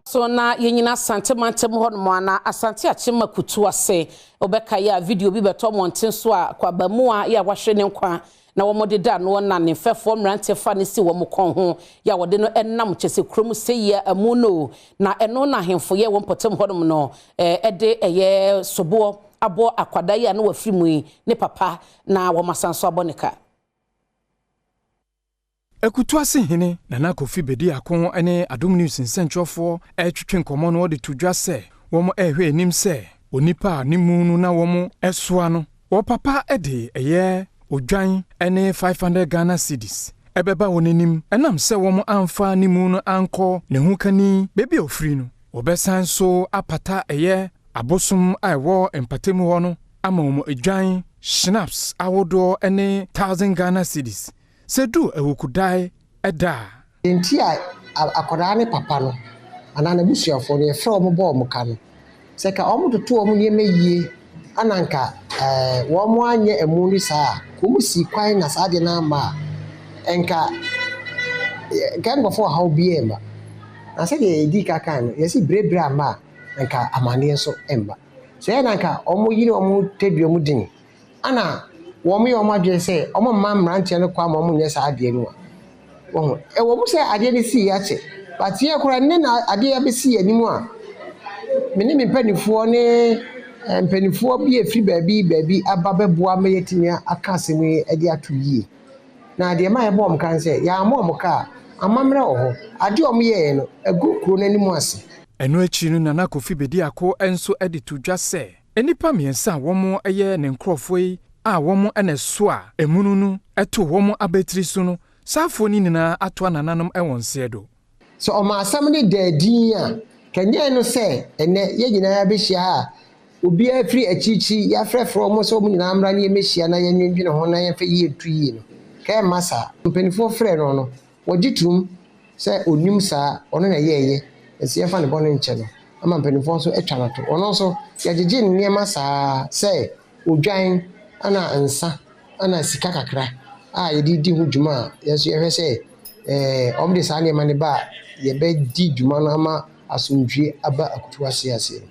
So na yɛnyina Asante mantam hɔnom ana Asante Akyem Akutu ase. Wobɛkae a, video bi bɛtɔ mmɔnten so a kwabamu a yɛ a wahwere ne nkwa na wɔn deda no na ne mfɛfoɔ mmeranteɛ fa ne si wɔn kɔn ho yɛ a wɔde no nam kyɛ sɛ kurom sɛyie amu no, na ɛno na ahemfo yɛ wɔn mpɔtam hɔnom no ɛde ɛyɛ soboɔ abɔ akwadaa yi a na wafiri mu yi ne papa na wɔn asan so abɔ ne ka. Akutuase hene Nana Kofi Bediako ne Adom News nsɛntwerɛfoɔ ɛretwetwe nkɔmmɔ no, wɔde to dwa sɛ wɔn ɛrehwɛ anim sɛ onipa a ne mu no na wɔn ɛsoa no wɔ papa de ɛyɛ odwan ne 500 Ghana cedis ɛbɛba wɔn anim, ɛnam sɛ wɔn amfa ne mu no ankɔ ne ho kani baabi a ofiri no. Wɔbɛsan so apata ɛyɛ abosom a ɛwɔ mpatamu hɔ no ama wɔn odwan, schnapps ahodoɔ ne 1000 Ghana cedis sɛ du awukudae ɛda a. Nti a akwadaa ne papa no anaa n'abusuafoɔ no, yɛfrɛ wɔn bɔ wɔn ka no sɛ ka wɔn toto wɔn nneɛma yie ana nka wɔn anyɛ ɛmu no saa a, wɔn si kwan na saa adeɛ no ama a, nka nkurɔfoɔ ɔhaw biara mma. Na sɛdeɛ yɛdi ka kan no, yɛsi berebere ama a, nka amanneɛ nso mma. Sɛ yɛ na nka wɔn yere wɔn tadua mu den ana wɔn yɛ wɔn adwene sɛ wɔn mma mmeranteɛ no kɔ ama wɔn nyɛ saa adeɛ no a, wɔn ɛwɔ mu sɛ adeɛ no si yɛ akyɛ, but yɛ koraa ne na adeɛ abɛsi yɛn anim a, me ne me mpanimfoɔ ne mpanimfoɔ bi efiri baabi baabi aba bɛboa ma yɛtumi aka asɛm yi de ato yie. Na deɛ ma yɛbɔ wɔn ka sɛ yɛammɔ wɔn ka a, amammerɛ wɔ hɔ. Adeɛ a wɔn yɛɛ no agu kuro no anim ase. Ɛno akyi no, Nana Kofi Bediako nso de to dwa sɛ nnipa 3 a wɔn yɛ ne nkurɔfoɔ yi a wɔn na so a emunu no to wɔn abatiri so no, saafoɔ no nyinaa atoa nananom wɔ nseɛ do. Sɛ ɔma asɛm no da din a, kanyɛ no sɛ ɛnɛ yɛn nyinaa bɛhyia ha a, obiara firi akyirikyiri, yɛafrɛfrɛ wɔn sɛ wɔn nyinaa mmra ne yɛmmɛhyia na yɛnwendwene ho na yɛmfa yie nto yie no, kɛmma saa. Mpanimfoɔ frɛ no no, wɔgye tom sɛ onim saa, ɔno na ɛyɛɛyɛ, nti yɛmfa ne bɔne nkyɛ no ama mpanimfoɔ nso atwa no to. Ɔno nso yɛgyegye ne nneɛma saa sɛ odwan ana nsa ana sika kakra a yɛde di ho dwuma a, yɛn nso yɛhwɛ sɛ wɔde saa nneɛma no ba a, yɛbɛdi dwuma no ama asomdwie aba Akutu ase aseɛ.